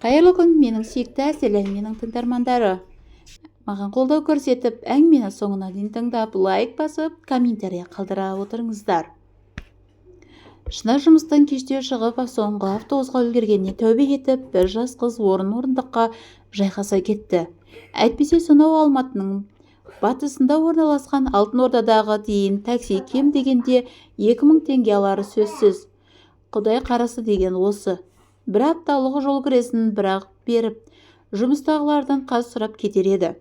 Қайырлы күн, менің сүйікті Әсел әңгіменің тыңдармандары. Маған қолдау көрсетіп, әңгімені соңына дейін тыңдап, лайк басып, комментария қалдыра отырыңыздар. Шынар жұмыстан кештеу шығып, соңғы автобусқа үлгергеніне тәубе етіп, бір жас қыз орын-орындыққа жайғаса кетті. Әйтпесе сонау Алматының батысында орналасқан Алтын Ордадағы дейін такси кем дегенде 2000 теңге алары сөзсіз. Құдай қарасы деген осы. Бір апталық жол кіресін бірақ беріп, жұмыстағылардан қаз сұрап кетер еді.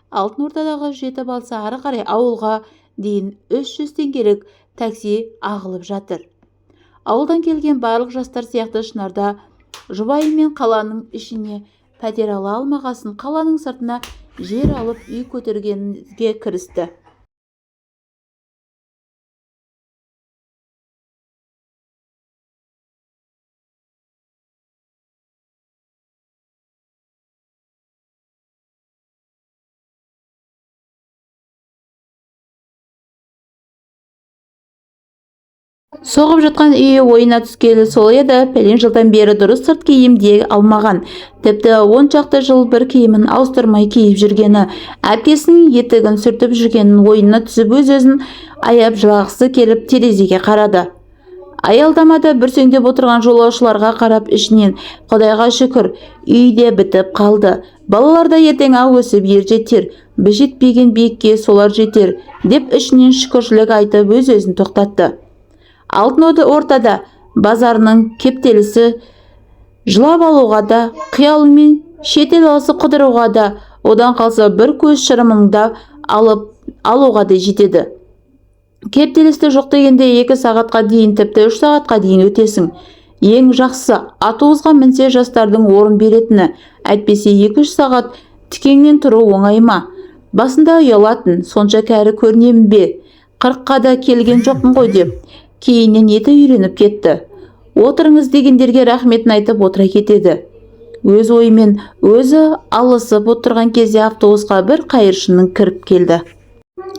Алтын Ордадағы жетіп алса, ары қарай ауылға дейін 300 теңгелік такси ағылып жатыр. Ауылдан келген барлық жастар сияқты Шынарда жұбайымен қаланың ішіне пәтер ала алмағасын, қаланың сыртына жер алып үй көтергенге кірісті. Соғып жатқан үйі ойына түскелі сол еді, пәлен жылдан бері дұрыс сырт киім де алмаған. Тіпті 10 шақты жыл бір киімін ауыстырмай киіп жүргені, әпкесінің етігін сүртіп жүргенін ойына түсіп, өз-өзін аяп жылағысы келіп терезеге қарады. Аялдамада бүрсеңдеп отырған жолаушыларға қарап ішінен Құдайға шүкір, үй де бітіп қалды. Балалар да ертең-ақ өсіп ер жетер, біз жетпеген биікке солар жетер, деп ішінен шүкіршілік айтып өз-өзін тоқтатты. Алтын Ортада базарының кептелісі жылап алуға да, қиялымен шетел алысы қыдыруға да, одан қалса бір көз шырымыңда алып алуға да жетеді. Кептелісті жоқ дегенде 2 сағатқа дейін, тіпті 3 сағатқа дейін өтесің. Ең жақсысы автобусқа мінсе жастардың орын беретіні, әйтпесе 2-3 сағат тікеңнен тұру оңай ма? Басында ұялатын, сонша кәрі көрінемін бе? 40-қа да келген жоқпын ғой деп. Кейіннен еті үйреніп кетті. Отырыңыз дегендерге рахметін айтып отыра кетеді. Өз ойымен өзі алысып отырған кезде автобусқа бір қайыршының кіріп келді.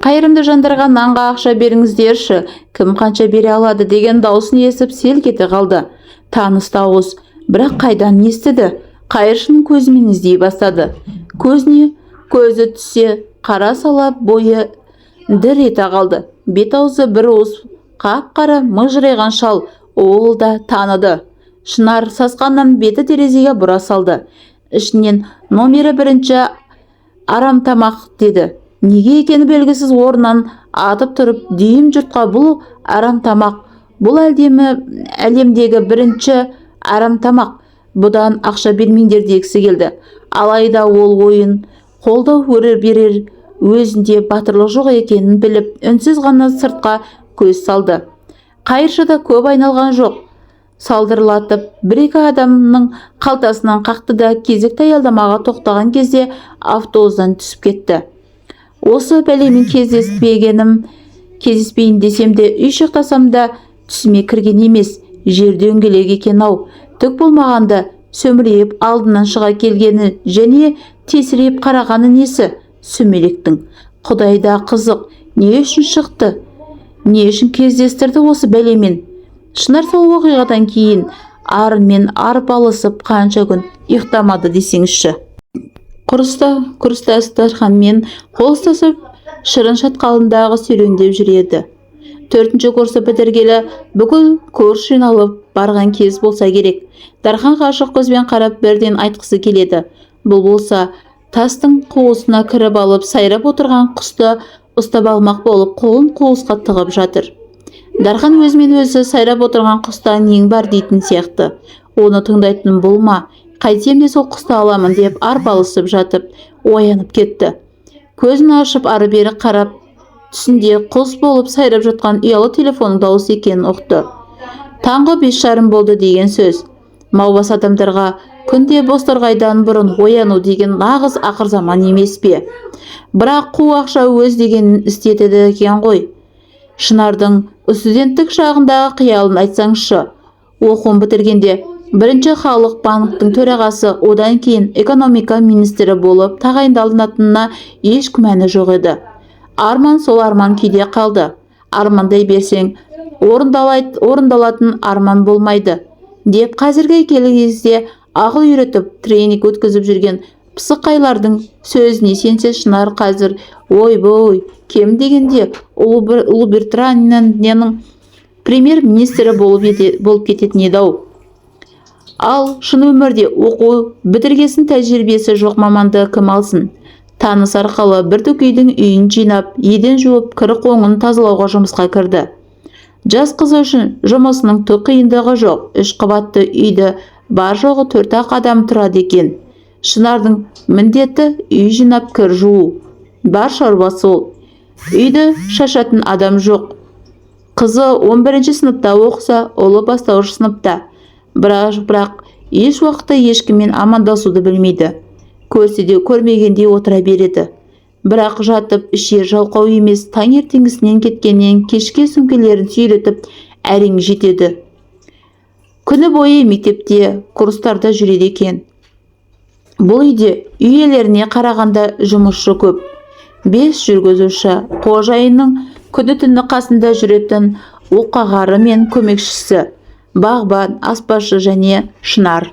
Қайырымды жандарға нанға ақша беріңіздерші, кім қанша бере алады деген даусын естіп селк ете қалды. Таныс дауыс, бірақ қайдан естіді? Қайыршының көзімен іздей бастады. Көзіне көзі түссе қара сала бойы дір ете қалды. Бет аузы бір уыс қап-қара мыжырайған шал, ол да таныды. Шынар сасқаннан беті терезеге бұра салды. Ішінен номері бірінші арамтамақ деді. Неге екені белгісіз орнынан атып тұрып, дүйім жұртқа бұл арамтамақ, бұл әлемдегі бірінші арамтамақ, бұдан ақша бермеңдер дегісі келді. Алайда ол ойын қолдау көрер берер өзінде батырлық жоқ екенін біліп, үнсіз ғана сыртқа көз салды. Қайыршы да көп айналған жоқ. Салдырлатып, бір-екі адамның қалтасынан қақты да кезекті аялдамаға тоқтаған кезде автобустан түсіп кетті. Осы бәлемен кездеспейін десем де, үй шықтасам да түсіме кірген емес, жер дөңгелек екен ау. Түк болмағанда сөмірейіп алдынан шыға келгені және тесірейіп қарағаны несі сүмелектің. Құдайда қызық, не үшін шықты? Не үшін кездестірді осы бәлемен? Шынар сол оқиғадан кейін арымен арпалысып қанша күн ұйықтамады десеңізші. Курстас Дарханмен қол ұстасып Шырын шатқалындағы серуендеп жүреді. 4-ші курсты бітіргелі бүкіл курс жиналып барған кез болса керек. Дархан ғашық көзбен қарап бірден айтқысы келеді. Бұл болса тастың қуысына кіріп алып сайрап отырған құсты ұстап алмақ болып қолын қуысқа тығып жатыр. Дархан өзімен өзі сайрап отырған құста нең бар дейтін сияқты. Оны тыңдайтын болма, қайтсем де сол құсты аламын деп арпалысып жатып оянып кетті. Көзін ашып ары-бері қарап түсінде құс болып сайрап жатқан ұялы телефонның дауысы екенін ұқты. Таңғы 5:30 болды деген сөз. Маубас адамдарға күнде бозторғайдан бұрын ояну деген нағыз ақыр заман емес пе? Бірақ қу ақша өз дегенін істетеді екен ғой. Шынардың студенттік шағындағы қиялын айтсаңызшы. Оқуын бітіргенде бірінші халық банктің төрағасы, одан кейін экономика министрі болып тағайындалатынына еш күмәні жоқ еді. Арман сол арман күйде қалды. Армандай берсең, орындалатын арман болмайды деп қазіргі келі кезде Ақыл үйретіп, тренинг өткізіп жүрген пысықайлардың сөзіне сенсе, Шынар қазір, ойбой, кем дегенде Ұлыбританияның премьер-министрі болып кететін еді-ау. Ал шын өмірде оқу бітіргесін тәжірибесі жоқ маманды кім алсын? Таныс арқылы бір дөкейдің үйін жинап, еден жуып, кір-қоңын тазалауға жұмысқа кірді. Жас қызы үшін жұмысының түк қиындығы жоқ. Үш қабатты үйді бар-жоғы төрт-ақ адам тұрады екен. Шынардың міндеті үй жинап, кір жуу. Бар шаруа сол. Үйді шашатын адам жоқ. Қызы 11 сыныпта оқыса, ұлы бастауыш сыныпта. Бірақ еш уақытта ешкіммен амандасуды білмейді. Көрсе де көрмегендей отыра береді. Бірақ жатып ішер жалқау емес, таңертеңгісінен кеткеннен кешке сөмкелерін сүйретіп әрең жетеді. Күні бойы мектепте, курстарда жүреді екен. Бұл үйде үй иелеріне қарағанда жұмысшы көп. 5 жүргізуші, қожайынның күні-түні қасында жүретін оққағары мен көмекшісі, бағбан, аспазшы және Шынар.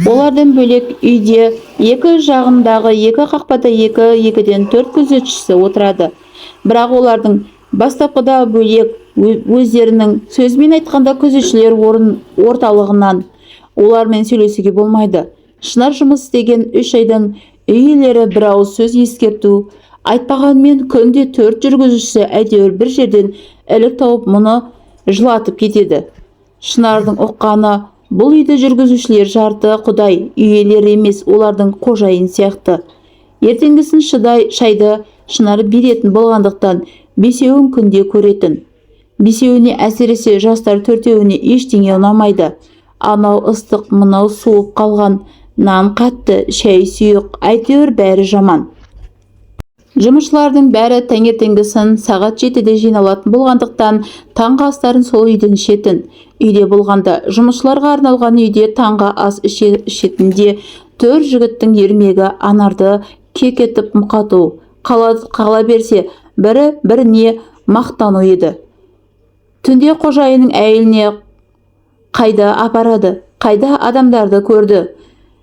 Олардан бөлек үйде екі жағындағы екі қақпада екі-екіден төрт күзетшісі отырады. Бірақ олардың бастапқыда бөлек, өздерінің сөзімен айтқанда, күзетшілер орталығынан. Олармен сөйлесуге болмайды. Шынар жұмыс істеген 3 айдан үй иелері бір ауыз сөз ескерту айтпағанмен, күнде төрт жүргізушісі әйтеуір бір жерден ілік тауып, мұны жылатып кетеді. Шынардың ұққаны, бұл үйді жүргізушілер жарты құдай, үй иелері емес, олардың қожайын сияқты. Ертеңгісін шайды Шынар беретін болғандықтан, бесеуін күнде көретін. Бесеуіне, әсіресе жастар төртеуіне ештеңе ұнамайды. Анау ыстық, мынау суып қалған, нан қатты, шай сұйық, әйтеуір бәрі жаман. Жұмысшылардың бәрі таңертеңгісін сағат 7-де жиналатын болғандықтан, таңғы астарын сол үйден ішетін. Үйде болғанда жұмысшыларға арналған үйде таңғы ас ішетінде төрт жігіттің ермегі Анарды кекетіп мұқату, қала берсе бірі біріне мақтану еді. Түнде қожайынның әйеліне қайда апарады, қайда адамдарды көрді,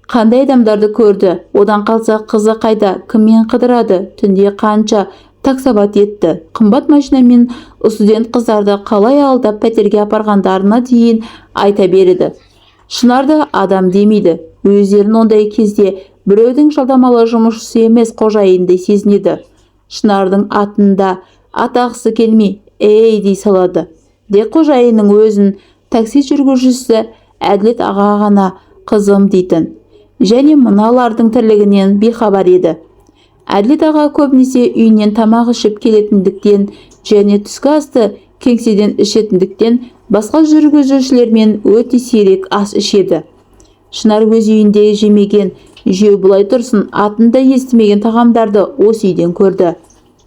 қандай адамдарды көрді, одан қалса қызы қайда, кіммен қыдырады, түнде қанша таксовать етті, қымбат машинамен студент қыздарды қалай алдап пәтерге апарғандарына дейін айта береді. Шынарды адам демейді. Өздерін ондай кезде біреудің жалдамалы жұмысшысы емес, қожайындай сезінеді. Шынардың атында атағысы келмей, «Ей» дей салады. Тек қожайынның өзін такси жүргізушісі Әділет аға ғана «қызым» дейтін. Және мыналардың тірлігінен бейхабар еді. Әділет аға көбінесе үйінен тамақ ішіп келетіндіктен және түскі асты кеңседен ішетіндіктен, басқа жүргізушілермен өте сирек ас ішеді. Шынар өз үйінде жемеген, жеу былай тұрсын, атын да естімеген тағамдарды осы үйден көрді.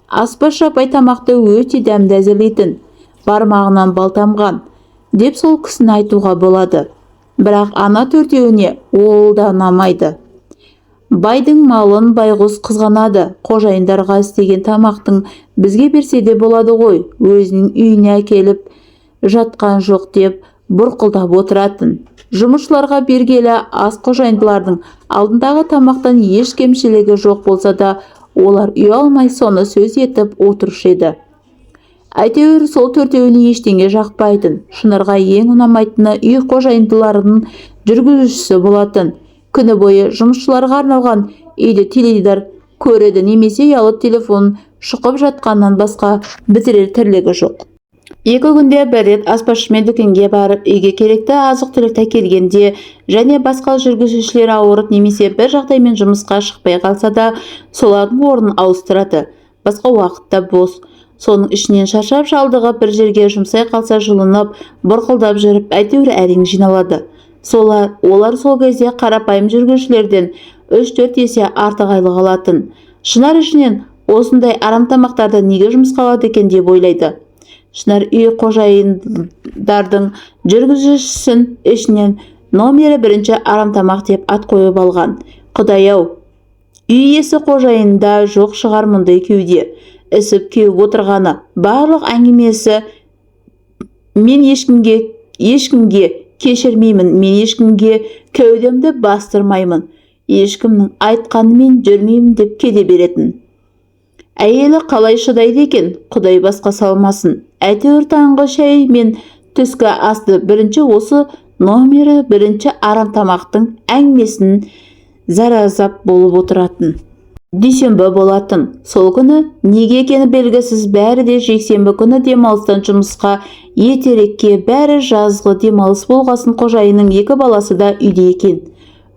Аспазшы апай тамақты өте дәмді әзірлейтін, бармағынан бал тамған деп сол кісіні айтуға болады. Бірақ ана төртеуіне ол да ұнамайды. Байдың малын байғұс қызғанады, қожайындарға істеген тамақтың бізге берсе де болады ғой, өзінің үйіне әкеліп жатқан жоқ деп бұрқылдап отыратын. Жұмысшыларға бергелі ас қожайындылардың алдындағы тамақтан еш кемшілігі жоқ болса да, олар ұялмай соны сөз етіп отырушы еді. Әйтеуір сол төртеуіне ештеңе жақпайтын. Шынарға ең ұнамайтыны үй қожайындыларының жүргізушісі болатын. Күні бойы жұмысшыларға арналған үйде теледидар көреді немесе ұялы телефон шұқып жатқаннан басқа бітірер тірлігі жоқ. 2 күнде бір рет аспазшымен дүкенге барып, үйге керекті азық-түлікті әкелгенде және басқа жүргізушілер ауырып немесе бір жағдаймен жұмысқа шықпай қалса да, солардың орнын ауыстырады. Басқа уақытта бос. Соның ішінен шаршап шалдығып бір жерге жұмсай қалса, жұлынып, бұрқылдап жүріп әйтеуір әрең жиналады. Олар сол кезде қарапайым жүргізушілерден 3-4 есе артық айлық алатын. Шынар ішінен осындай арам тамақтарды неге жұмысқа алады екен деп ойлайды. Шынар үй қожайындардың жүргізушісін ішінен номері бірінші арам тамақ деп ат қойып алған. Құдай-ау, үй иесі қожайында жоқ шығар мұндай кеуде ісіп кеуіп отырғаны. Барлық әңгімесі мен ешкімге Кешірмеймін мен ешкімге, кеудемді бастырмаймын, ешкімнің айтқанымен жүрмеймін», – деп кете беретін. Әйелі қалай шыдайды екен, құдай басқа салмасын. Әйтеуір таңғы шай мен түскі асты бірінші осы номері бірінші арамтамақтың әңгімесін заразап болып отыратын. Дүйсенбі болатын. Сол күні неге екені белгісіз, бәрі де жексенбі күні демалыстан жұмысқа ертерекке, бәрі жазғы демалыс болғасын, қожайынның екі баласы да үйде екен.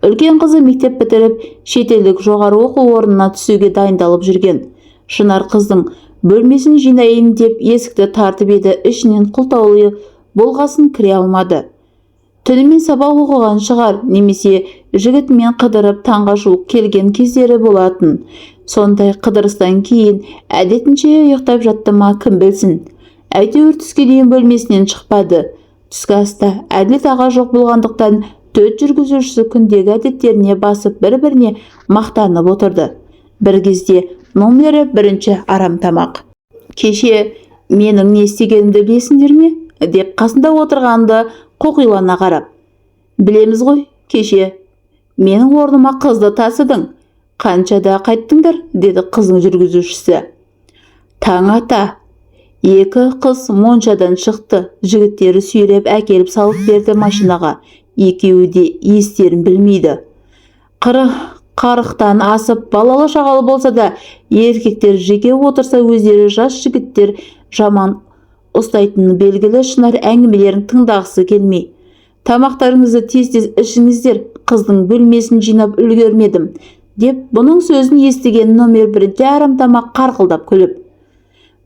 Үлкен қызы мектеп бітіріп, шетелдік жоғары оқу орнына түсуге дайындалып жүрген. Шынар қыздың бөлмесін жинайын деп есікті тартып еді, ішінен құлыптаулы болғасын кіре алмады. Түнімен сабақ оқыған шығар немесе жігітімен қыдырып таңға жуық келген кездері болатын. Сондай қыдырыстан кейін әдетінше ұйықтап жатты ма, кім білсін. Әйтеуір түске дейін бөлмесінен шықпады. Түскі аста Әділет аға жоқ болғандықтан, төрт жүргізушісі күндегі әдеттеріне басып, бір-біріне мақтанып отырды. Бір кезде номері бірінші арамтамақ: «Кеше менің не істегенімді білесіңдер ме?» – деп, қасында отырғанды қоқилана қарап. «Білеміз ғой, кеше менің орныма қызды тасыдың. Қаншада қайттыңдар?» – деді қыздың жүргізушісі. «Таң ата екі қыз моншадан шықты, жігіттері сүйреп әкеліп салып берді машинаға. Екеуі де естерін білмейді. 40-тан асып, балалы шағалы болса да, еркектер жеке отырса, өздері жас жігіттер жаман ұстайтыны белгілі». Шынар әңгімелерін тыңдағысы келмей: «Тамақтарыңызды тез-тез ішіңіздер, қыздың бөлмесін жинап үлгермедім», – деп, бұның сөзін естіген номер бірінші арамтамақ қарқылдап күліп: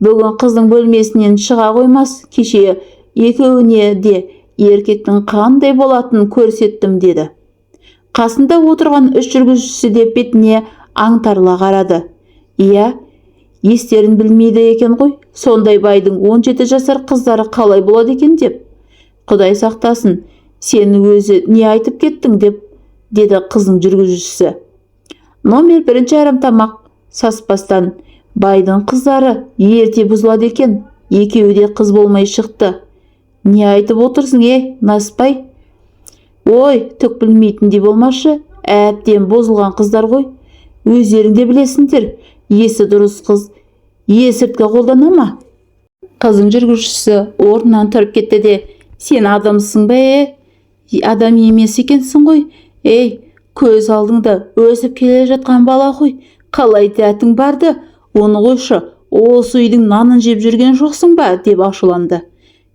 «Бүгін қыздың бөлмесінен шыға қоймас, кеше екеуіне де еркектің қандай болатынын көрсеттім», – деді. Қасында отырған үш жүргізушісі де бетіне аңтарыла қарады. «Иә, естерін білмейді екен ғой, сондай байдың 17 жасар қыздары қалай болады екен?» – деп. «Құдай сақтасын, сен өзі не айтып кеттің?» – деп деді қыздың жүргізушісі. Номер бірінші арамтамақ саспастан: «Байдың қыздары ерте бұзылады екен, екеуі де қыз болмай шықты». «Не айтып отырсың, е, наспай? Ой, түк білмейтіндей болмашы, әбден бұзылған қыздар ғой, өздерің де білесіңдер. Есі дұрыс қыз есірткі қолдана ма?» Қыздың жүргізушісі орнынан тұрып кетті де: «Сен адамсың ба, е? Адам емес екенсің ғой. Ей, көз алдыңда өсіп келе жатқан бала ғой, қалай дәтің барды? Оны қойшы, осы үйдің нанын жеп жүрген жоқсың ба?» – деп ашуланды.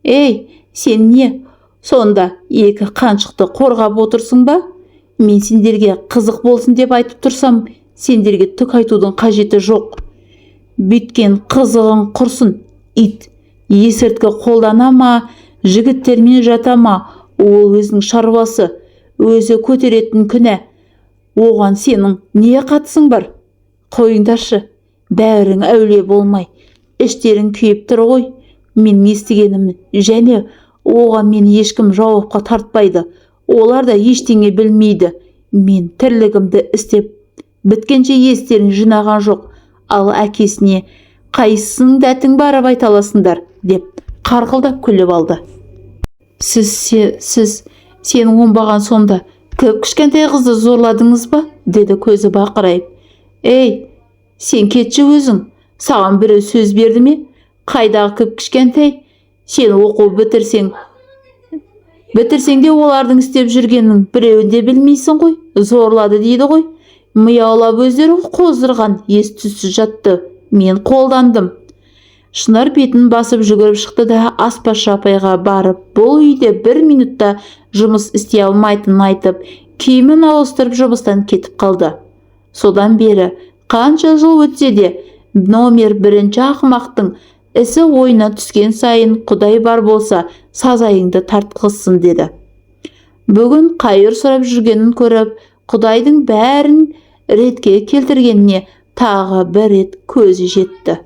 «Ей, сен не сонда, екі қаншықты қорғап отырсың ба? Мен сендерге қызық болсын деп айтып тұрсам, сендерге түк айтудың қажеті жоқ. Бүйткен қызығың құрсын, ит. Есірткі қолдана ма, жігіттермен жата ма, ол өзінің шаруасы, өзі көтеретін күнә. Оған сенің не қатысың бар? Қойыңдаршы, бәрің әулие болмай, іштерің күйіп тұр ғой менің естігенім. Және оған мені ешкім жауапқа тартпайды, олар да ештеңе білмейді. Мен тірлігімді істеп біткенше естерін жинаған жоқ. Ал әкесіне қайсысының дәтің барып айта аласыңдар?» – деп қарқылдап күліп алды. «Сіз сіз сенің оңбаған сонда кіп кішкентай қызды зорладыңыз ба?» – деді көзі бақырайып. «Ей, сен кетші өзің, саған біреу сөз берді ме? Қайдағы кіп кішкентай? Сен оқу бітірсең де, олардың істеп жүргенін біреуін де білмейсің ғой. Зорлады дейді ғой. Мияулап өздері қоздырған, ес түссіз жатты, мен қолдандым». Шынар бетін басып жүгіріп шықты да, аспазшы апайға барып, бұл үйде бір минутта жұмыс істей алмайтынын айтып, киімін ауыстырып, жұмыстан кетіп қалды. Содан бері қанша жыл өтсе де, номер бірінші ақымақтың ісі ойына түскен сайын: «Құдай бар болса, сазайыңды тартқызсын», – деді. Бүгін қайыр сұрап жүргенін көріп, құдайдың бәрін ретке келтіргеніне тағы бір рет көзі жетті.